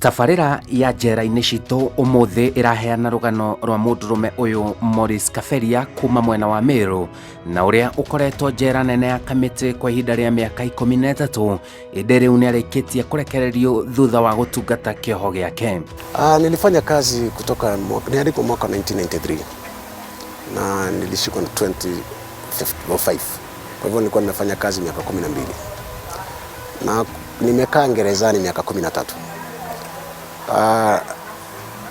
Tabarĩra ya njera-inĩ citũ ũmũthĩ ĩraheana rũgano rwa mũndũrũme ũyũ Morris Kaberia kuma mwena wa Meru na ũrĩa ũkoretwo njera nene ya Kamĩtĩ kwa ihinda rĩa mĩaka 13 ĩndĩ rĩu nĩ arĩkĩtie kũrekererio thutha wa gũtungata kĩoho gĩake. Nilifanya kazi kutoka niliandikwa mwaka 1993 na nilishikwa na 2005. Kwa hivyo nilikuwa nimefanya kazi miaka 12 na nimekaa gerezani miaka 13.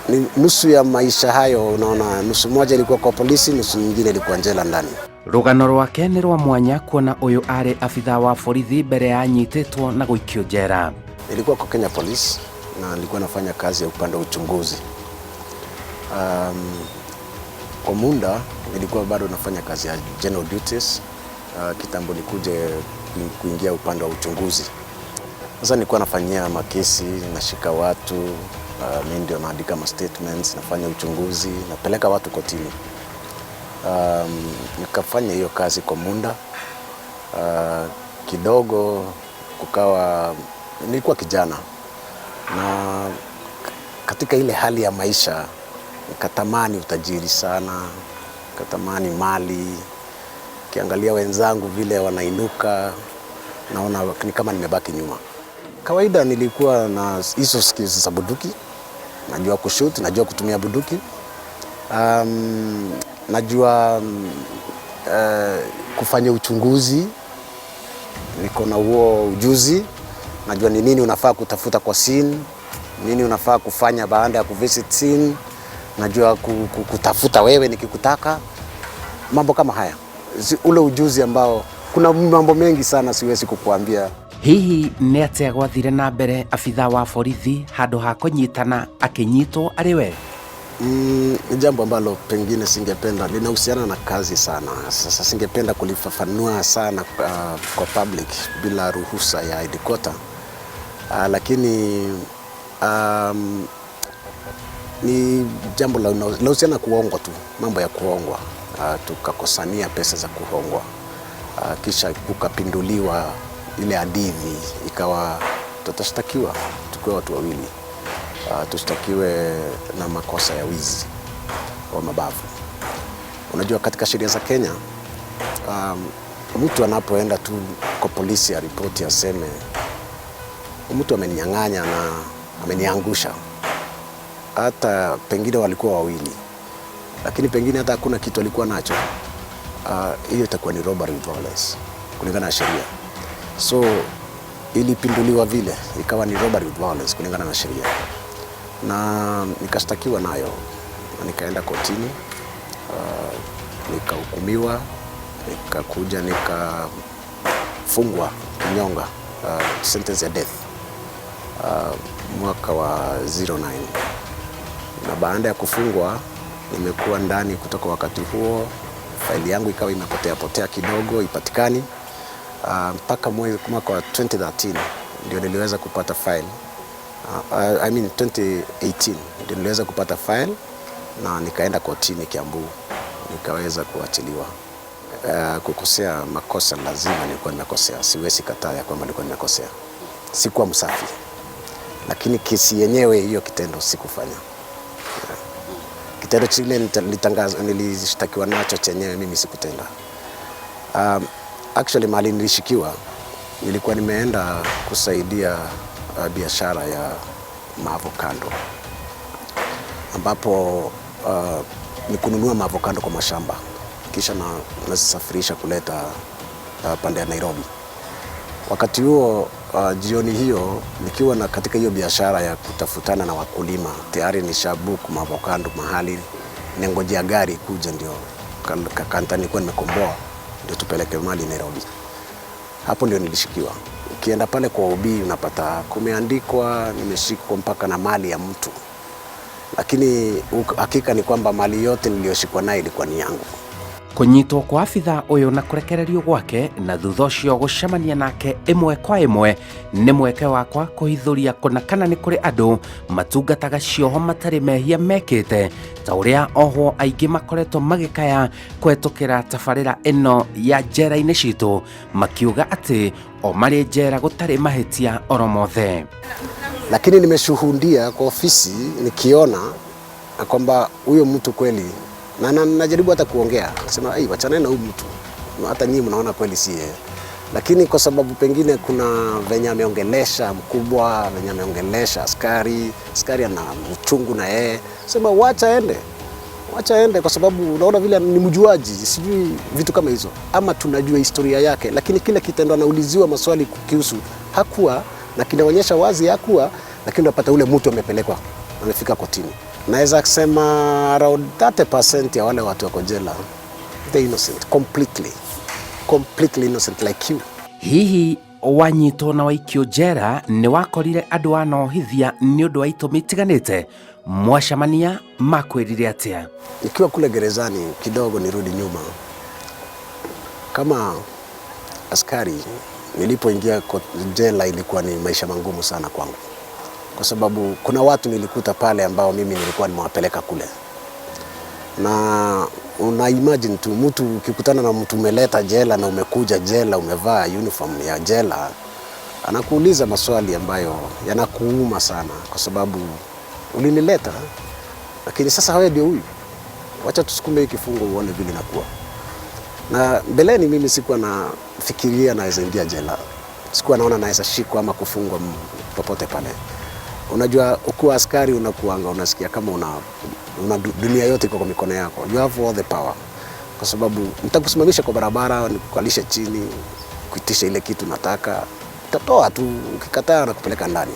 Ni nusu ya maisha hayo, unaona, nusu moja ilikuwa kwa polisi, nusu nyingine ilikuwa jela ndani. Rũgano rwake nĩ rwa mwanya kuona ũyũ arĩ abithaa wa borithi mbere ya anyitĩtwo na gũikio njera. Nilikuwa kwa Kenya Police na nilikuwa nafanya kazi ya upande wa uchunguzi. Kwa muda nilikuwa bado nafanya kazi ya general duties kitambo nikuje kuingia upande wa uchunguzi. Sasa nilikuwa nafanyia makesi, nashika watu, mimi ndio naandika ma statements, nafanya uchunguzi, napeleka watu kotini. Nikafanya hiyo kazi kwa muda kidogo, kukawa nilikuwa kijana na katika ile hali ya maisha nikatamani utajiri sana, nikatamani mali. Kiangalia wenzangu vile wanainuka, naona ni kama nimebaki nyuma. Kawaida nilikuwa na hizo skills za bunduki, najua kushoot, najua kutumia bunduki. Najua kufanya uchunguzi, niko na huo ujuzi, najua ni nini unafaa kutafuta kwa scene, nini unafaa kufanya baada ya kuvisit scene, najua kutafuta wewe nikikutaka, mambo kama haya. Ule ujuzi ambao kuna mambo mengi sana siwezi kukuambia. Hihi nĩ atĩa gwathire na mbere abithaa wa borithi handũ ha kũnyitana akĩnyitwo arĩ we? Ni jambo ambalo pengine singependa, linahusiana na kazi sana. Sasa singependa kulifafanua sana kwa public bila ruhusa ya headquarter. Lakini ni jambo la linahusiana kuhongwa tu, mambo ya kuhongwa. Tukakosania pesa za kuhongwa. Kisha kukapinduliwa ile hadithi ikawa tutashtakiwa tukiwa watu wawili. Tushtakiwe na makosa ya wizi wa mabavu. Unajua katika sheria za Kenya, mtu anapoenda tu kwa polisi aripoti aseme mtu ameninyang'anya na ameniangusha, hata pengine walikuwa wawili, lakini pengine hata hakuna kitu alikuwa nacho, hiyo itakuwa ni robbery with violence kulingana na sheria. So ilipinduliwa vile ikawa ni robbery with violence kulingana na sheria, na nikashtakiwa nayo na nikaenda kotini, nikahukumiwa, nikakuja nikafungwa kinyonga, sentence ya death, mwaka wa 09. Na baada ya kufungwa nimekuwa ndani kutoka wakati huo, faili yangu ikawa imepotea potea kidogo, ipatikani mpaka mwaka wa 2013 ndio niliweza kupata file. I mean 2018 ndio niliweza kupata file na nikaenda kotini Kiambu nikaweza kuachiliwa. Kukosea makosa lazima nilikuwa nimekosea, siwezi kataa ya kwamba nilikuwa nimekosea. Sikuwa msafi, lakini kesi yenyewe hiyo kitendo sikufanya. Yeah. Kitendo chile nilishtakiwa nacho chenyewe mimi sikutenda. Actually mahali nilishikiwa nilikuwa nimeenda kusaidia biashara ya maavocado ambapo ni kununua maavocado kwa mashamba kisha nazisafirisha kuleta pande ya Nairobi. Wakati huo jioni hiyo nikiwa na katika hiyo biashara ya kutafutana na wakulima, tayari nishabook maavocado mahali, ningojea gari kuja ndio kanta nilikuwa nimekomboa ndio tupeleke mali Nairobi. Hapo ndio nilishikiwa. Ukienda pale kwa OB unapata kumeandikwa nimeshikwa mpaka na mali ya mtu, lakini hakika ni kwamba mali yote niliyoshikwa nayo ilikuwa ni yangu. Kũnyitwo kwa abithaa ũyũ na kũrekererio gwake na thutha ũcio gũcemania nake ĩmwe kwa ĩmwe nĩ mweke wakwa kũhithũria kũna kana nĩ kũrĩ andũ matungataga cioho matarĩ mehia mekĩte ta ũrĩa ohwo aingĩ makoretwo magĩkaya kũhetũkĩra tabarĩra ĩno ya njera-inĩ citũ makiuga atĩ o marĩ njera gũtarĩ mahĩtia oro mothe. Lakini nimeshuhudia kwa ofisi nikiona kwamba huyo mtu kweli, na najaribu hata kuongea nasema, "Ai, wachana na huyu mtu, hata nyinyi mnaona kweli si yeye." Lakini kwa sababu pengine kuna venye ameongelesha mkubwa, venye ameongelesha askari, askari ana uchungu na yeye, sema wacha ende, wacha ende, kwa sababu unaona vile ni mjuaji, sijui vitu kama hizo, ama tunajua historia yake, lakini kile kitendo anauliziwa maswali kukihusu hakuwa na kinaonyesha wazi hakuwa, lakini unapata ule mtu amepelekwa, amefika kotini. Naweza kusema around 30% ya wale watu wako jela, they innocent completely, completely innocent like you. Hihi wanyitwo na waikio njera nĩ wakorire andũ anohithia nĩ ũndũ wa itũmi itiganĩte? Mwacemania makwĩrire atĩa? Nikiwa kule gerezani, kidogo nirudi nyuma, kama askari nilipoingia jela ilikuwa ni maisha magumu sana kwangu, kwa sababu kuna watu nilikuta pale ambao mimi nilikuwa nimewapeleka kule, na una imagine tu mtu ukikutana na mtu umeleta jela na umekuja jela umevaa uniform ya jela, anakuuliza maswali ambayo yanakuuma sana, kwa sababu ulinileta, lakini sasa wewe ndio huyu, wacha tusukume hii kifungo uone vile inakuwa. Na mbeleni mimi sikuwa nafikiria naweza ingia jela, sikuwa naona naweza shikwa ama kufungwa popote pale. Unajua, ukiwa askari unakuanga unasikia kama una dunia yote iko kwa mikono yako, you have all the power, kwa sababu nitakusimamisha kwa barabara, nikukalishe chini, kuitisha ile kitu nataka, nitatoa tu, ukikataa na kupeleka ndani.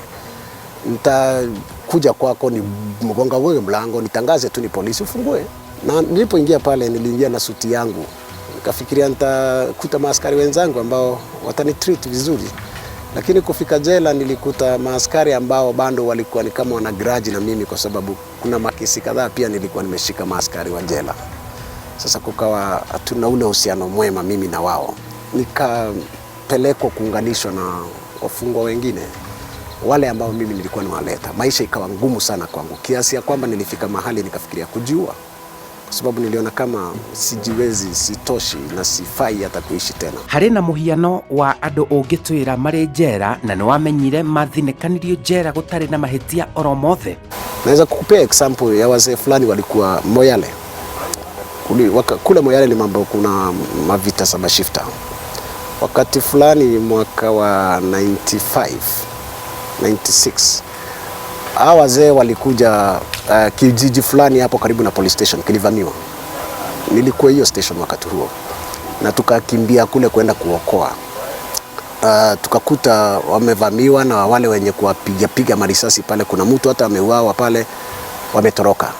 Nitakuja kwako ni mgonga wewe mlango, nitangaze tu ni polisi, ufungue. Na nilipoingia pale niliingia na suti yangu, nikafikiria nitakuta maaskari wenzangu ambao watanitreat vizuri, lakini kufika jela nilikuta maaskari ambao bado walikuwa ni kama wana grudge na mimi, kwa sababu kuna makesi kadhaa pia nilikuwa nimeshika maaskari wa jela. Sasa kukawa hatuna ule uhusiano mwema mimi na wao, nikapelekwa kuunganishwa na wafungwa wengine wale ambao mimi nilikuwa niwaleta. Maisha ikawa ngumu sana kwangu kiasi ya kwamba nilifika mahali nikafikiria kujiua, kwa sababu niliona kama sijiwezi, sitoshi na sifai hata kuishi tena. Harĩ na mũhiano wa andũ ũngĩtwĩra marĩ njera na nĩ wamenyire mathinĩkanirio njera gũtarĩ na mahĩtia oro mothe? Naweza kukupea example ya wazee fulani walikuwa Moyale. Kule Moyale ni mambo, kuna mavita saba shifta. Wakati fulani mwaka wa 95 96, hawa wazee walikuja kijiji fulani hapo karibu na police station kilivamiwa. Nilikuwa hiyo station wakati huo, na tukakimbia kule kwenda kuokoa. Tukakuta wamevamiwa na wale wenye kuwapiga piga marisasi pale, kuna mtu hata ameuawa pale, wametoroka.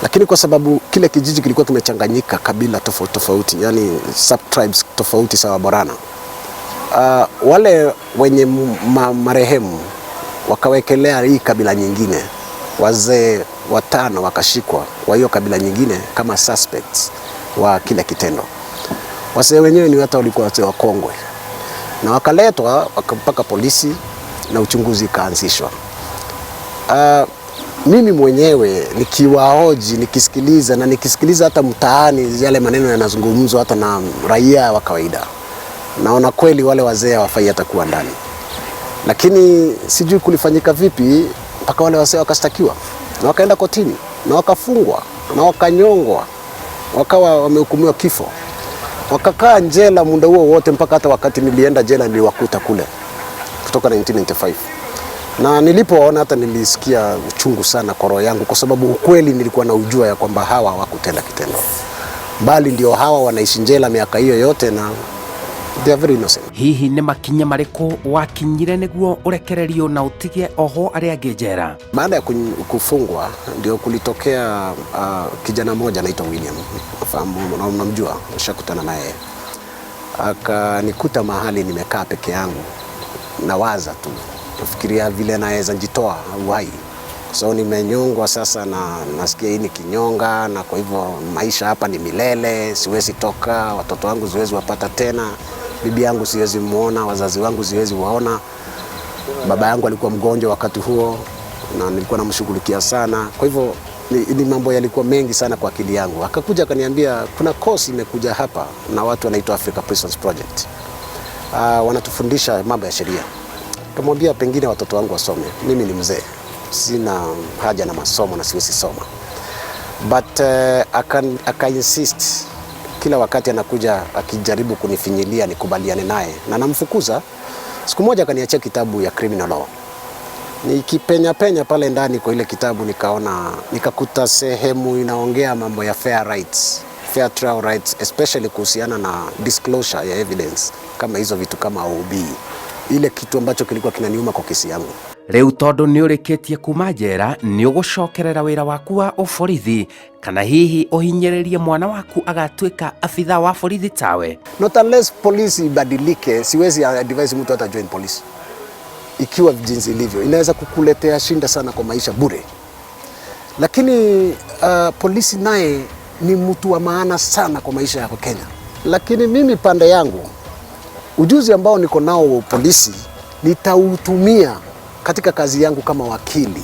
Lakini kwa sababu kile kijiji kilikuwa kimechanganyika kabila tofauti tofauti, yani sub tribes tofauti sawa Borana, wale wenye marehemu wakawekelea hii kabila nyingine, wazee watano wakashikwa kwa hiyo kabila nyingine kama suspects wa kile kitendo. Wazee wenyewe ni hata walikuwa wazee wakongwe, na wakaletwa mpaka polisi na uchunguzi ikaanzishwa. Mimi mwenyewe nikiwahoji, nikisikiliza na nikisikiliza hata mtaani yale maneno yanazungumzwa hata na raia wa kawaida, naona kweli wale wazee hawafai hata kuwa ndani, lakini sijui kulifanyika vipi mpaka wale wazee wakastakiwa na wakaenda kotini na wakafungwa na wakanyongwa, wakawa wamehukumiwa kifo, wakakaa jela muda huo wote, mpaka hata wakati nilienda jela niliwakuta kule kutoka 1995 na nilipowaona hata nilisikia uchungu sana kwa roho yangu, kwa sababu ukweli nilikuwa na ujua ya kwamba hawa hawakutenda kitendo, bali ndio hawa wanaishi jela miaka hiyo yote na they are very innocent. Hihi nĩ makinya marĩkũ wakinyire nĩguo ũrekererio na ũtige oho arĩa angĩ njera? Baada ya kufungwa ndio kulitokea kijana mmoja anaitwa William, nafahamu na unamjua, ushakutana naye. Akanikuta mahali nimekaa peke yangu, nawaza tu, nafikiria vile naweza jitoa uhai, so nimenyongwa sasa na nasikia hii ni kinyonga, na kwa hivyo maisha hapa ni milele, siwezi toka, watoto wangu siwezi wapata tena, bibi yangu siwezi muona, wazazi wangu siwezi waona. Baba yangu alikuwa mgonjwa wakati huo na nilikuwa namshughulikia sana, kwa hivyo ni mambo yalikuwa mengi sana kwa akili yangu. Akakuja akaniambia kuna course imekuja hapa na watu wanaitwa Africa Prisons Project. Wanatufundisha mambo ya sheria. Nikamwambia pengine watoto wangu wasome, mimi ni mzee, sina haja na masomo na siwezi soma. But aka insist kila wakati anakuja akijaribu kunifinyilia nikubaliane naye na namfukuza. Siku moja akaniachia kitabu ya criminal law. Nikipenya penya pale ndani kwa ile kitabu nikaona, nikakuta sehemu inaongea mambo ya fair rights, fair trial rights, especially kuhusiana na disclosure ya evidence kama hizo vitu kama OB, ile kitu ambacho kilikuwa kinaniuma kwa kesi yangu. Rĩu tondũ nĩ ũrĩkĩtie kuma njera, nĩ ũgũcokerera wĩra waku wa ũborithi kana hihi ũhinyĩrĩrie mwana waku agatuĩka abitha wa borithi tawe? Not unless polisi ibadilike, siwezi advise mtu hata join polisi. Ikiwa jinsi ilivyo, inaweza kukuletea shinda sana kwa maisha bure. Lakini polisi naye ni mtu wa maana sana kwa maisha yako Kenya. Lakini mimi pande yangu, ujuzi ambao niko nao wa polisi nitautumia katika kazi yangu kama wakili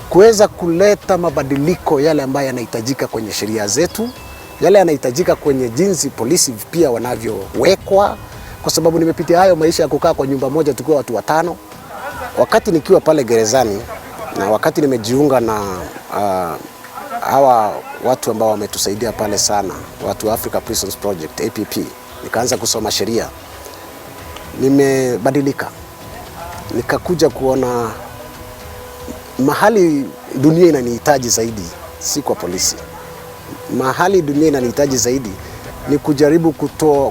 kuweza kuleta mabadiliko yale ambayo yanahitajika kwenye sheria zetu, yale yanahitajika kwenye jinsi polisi pia wanavyowekwa, kwa sababu nimepitia hayo maisha ya kukaa kwa nyumba moja tukiwa watu watano. Wakati nikiwa pale gerezani na wakati nimejiunga na hawa watu ambao wametusaidia pale sana, watu wa Africa Prisons Project APP, nikaanza kusoma sheria, nimebadilika, nikakuja kuona mahali dunia inanihitaji zaidi si kwa polisi. Mahali dunia inanihitaji zaidi ni kujaribu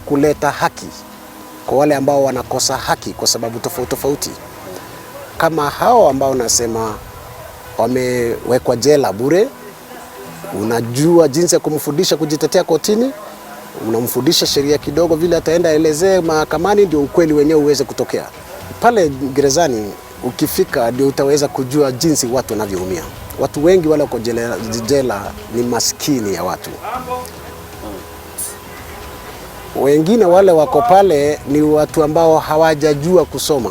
kuleta haki kwa wale ambao wanakosa haki kwa sababu tofauti tofauti, kama hao ambao nasema wamewekwa jela bure. Unajua jinsi ya kumfundisha kujitetea kotini, unamfundisha sheria kidogo, vile ataenda elezee mahakamani, ndio ukweli wenyewe uweze kutokea. Pale gerezani ukifika, ndio utaweza kujua jinsi watu wanavyoumia. Watu wengi wale wako jela ni maskini ya watu. Wengine wale wako pale ni watu ambao hawajajua kusoma.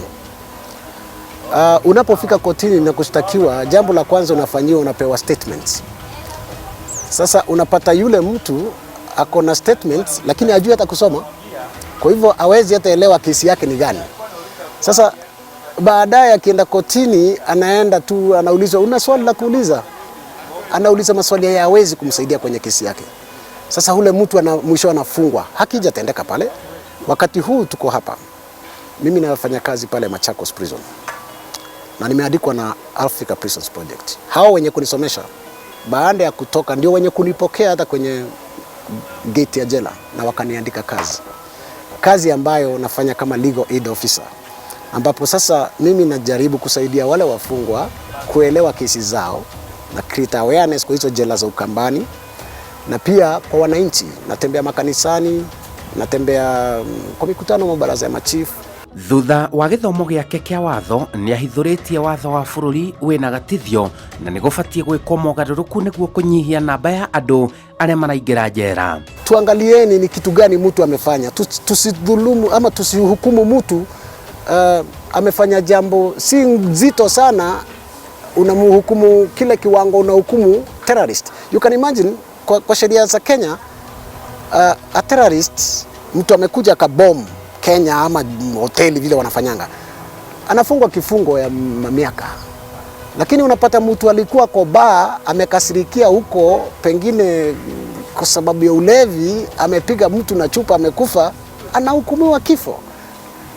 Unapofika kotini na kushtakiwa, jambo la kwanza unafanyiwa, unapewa statements. Sasa unapata yule mtu ako na statements lakini hajui hata kusoma, kwa hivyo hawezi hata elewa kesi yake ni gani. Sasa baadaye akienda kotini, anaenda tu anaulizwa, una swali la kuuliza? Anauliza maswali hayawezi kumsaidia kwenye kesi yake. Sasa ule mtu mwisho anafungwa, haki haijatendeka pale. Wakati huu tuko hapa, mimi nafanya kazi pale Machakos Prison na nimeandikwa na Africa Prisons Project. Hao wenye kunisomesha baada ya kutoka ndio wenye kunipokea hata kwenye gate ya jela na wakaniandika kazi, kazi ambayo nafanya kama legal aid officer, ambapo sasa mimi najaribu kusaidia wale wafungwa kuelewa kesi zao na create awareness kwa hizo jela za Ukambani na pia kwa wananchi. Natembea makanisani, natembea kwa mikutano mabaraza ya machifu. Thutha wa gĩthomo gĩake kĩa watho, nĩ ahithũrĩtie watho wa bũrũri wĩna gatithio na nĩ gũbatiĩ gwĩkwo mogarũrũku nĩguo kũnyihia namba ya andũ arĩa maraingĩra njera. Tuangalieni ni kitu gani mtu amefanya, tusidhulumu ama tusihukumu mtu amefanya jambo si nzito sana, unamhukumu kile kiwango unahukumu terrorist. You can imagine kwa sheria za Kenya a terrorist, mtu amekuja akabom Kenya ama hoteli vile wanafanyanga, anafungwa kifungo ya miaka. Lakini unapata mtu alikuwa kwa baa amekasirikia huko, pengine kwa sababu ya ulevi, amepiga mtu na chupa, amekufa, anahukumiwa kifo.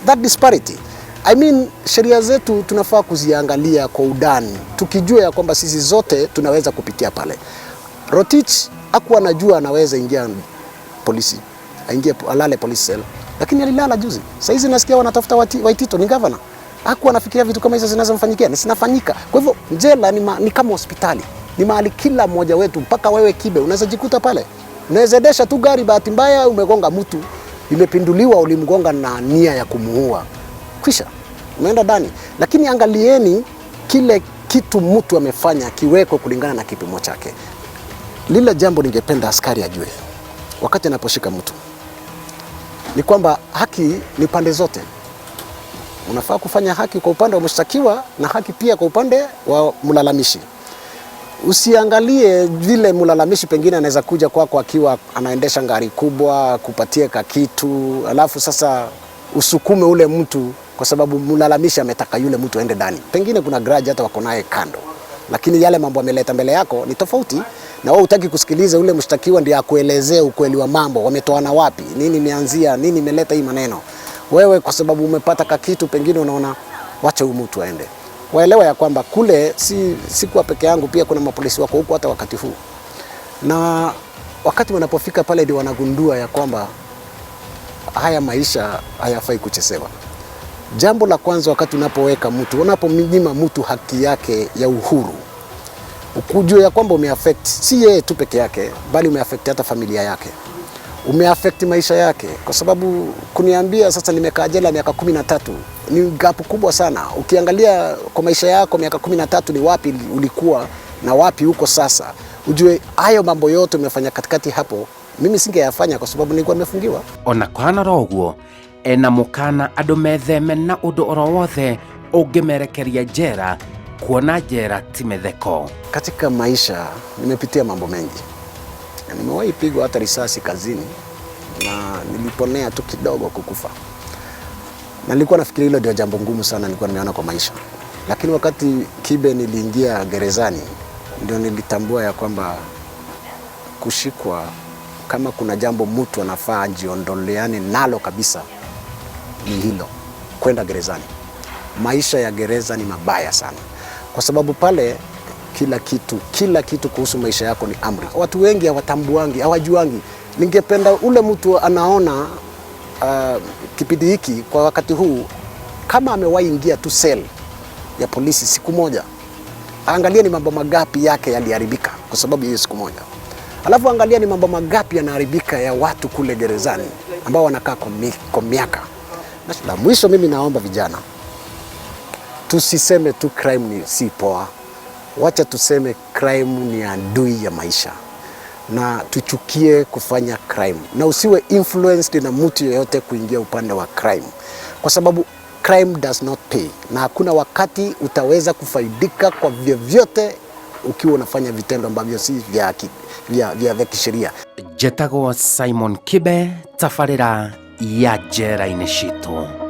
That disparity. I mean, sheria zetu tunafaa kuziangalia kwa undani, tukijua ya kwamba sisi zote tunaweza kupitia pale. Rotich hakuwa anajua anaweza ingia polisi, aingie alale police cell, lakini alilala juzi. Sasa hizi nasikia wanatafuta Waitito ni governor. Hakuwa anafikiria vitu kama hizo zinazomfanyikia, na zinafanyika. Kwa hivyo jela ni kama hospitali, ni mahali kila mmoja wetu, mpaka wewe Kibe unaweza jikuta pale. Unaweza endesha tu gari, bahati mbaya umegonga mtu, imepinduliwa, ulimgonga na nia ya kumuua, kwisha umeenda ndani. Lakini angalieni kile kitu mtu amefanya kiwekwe kulingana na kipimo chake. Lile jambo ningependa askari ajue wakati anaposhika mtu ni kwamba haki ni pande zote. Unafaa kufanya haki kwa upande wa mshtakiwa na haki pia kwa upande wa mlalamishi. Usiangalie vile mlalamishi pengine anaweza kuja kwako akiwa anaendesha gari kubwa kupatie ka kitu, alafu sasa usukume ule mtu Kwa sababu mlalamishi ametaka yule mtu aende ndani, pengine kuna grudge hata wako naye kando, lakini yale mambo ameleta mbele yako ni tofauti, na wewe hutaki kusikiliza yule mshtakiwa ndiye akuelezee ukweli wa mambo, wametoana wapi, nini imeanzia, nini imeleta hii maneno. Wewe kwa sababu umepata kakitu, pengine unaona wacha huyu mtu aende. Waelewa ya kwamba kule si kuwa peke yangu, pia kuna mapolisi wako huko hata wakati huu, na wakati wanapofika pale ndio wanagundua ya kwamba haya maisha hayafai kuchezewa. Jambo la kwanza, wakati unapoweka mtu, unapomnyima mtu haki yake ya uhuru, ukujue ya kwamba umeaffect si yeye tu peke yake, bali umeaffect hata familia yake, umeaffect maisha yake, kwa sababu kuniambia sasa nimekaa jela miaka 13 ni gap kubwa sana. Ukiangalia kwa maisha yako miaka 13 ni wapi ulikuwa na wapi uko sasa, ujue hayo mambo yote umefanya katikati hapo, mimi singeyafanya kwa sababu nilikuwa nimefungiwa. Ona kũhana oro ũguo, ena mũkana andũ metheme na ũndũ oro wothe ũngĩmerekeria njera, kuona njera ti mĩtheko. Katika maisha nimepitia mambo mengi, na nimewahi pigwa hata risasi kazini na niliponea tu kidogo kukufa, na nilikuwa nafikiri hilo ndio jambo ngumu sana nilikuwa nimeona kwa maisha, lakini wakati Kibe niliingia gerezani ndio nilitambua ya kwamba kushikwa, kama kuna jambo mtu anafaa ajiondoleane nalo kabisa ni hilo, kwenda gerezani. Maisha ya gereza ni mabaya sana, kwa sababu pale kila kitu kuhusu maisha yako ni amri. Watu wengi hawatambuangi, hawajuangi. Ningependa ule mtu anaona kipindi hiki kwa wakati huu, kama amewahi ingia tu cell ya polisi siku moja, angalia ni mambo magapi yake yaliharibika kwa sababu hiyo siku moja, alafu angalia ni mambo magapi yanaharibika ya watu kule gerezani ambao wanakaa kwa miaka. La mwisho, mimi naomba vijana tusiseme tu crime ni si poa, wacha tuseme crime ni adui ya maisha, na tuchukie kufanya crime, na usiwe influenced na mtu yeyote kuingia upande wa crime, kwa sababu crime does not pay, na hakuna wakati utaweza kufaidika kwa vyovyote ukiwa unafanya vitendo ambavyo si vya kisheria. Njetagwo Simon Kibe, tabarĩra ya njera-inĩ citũ.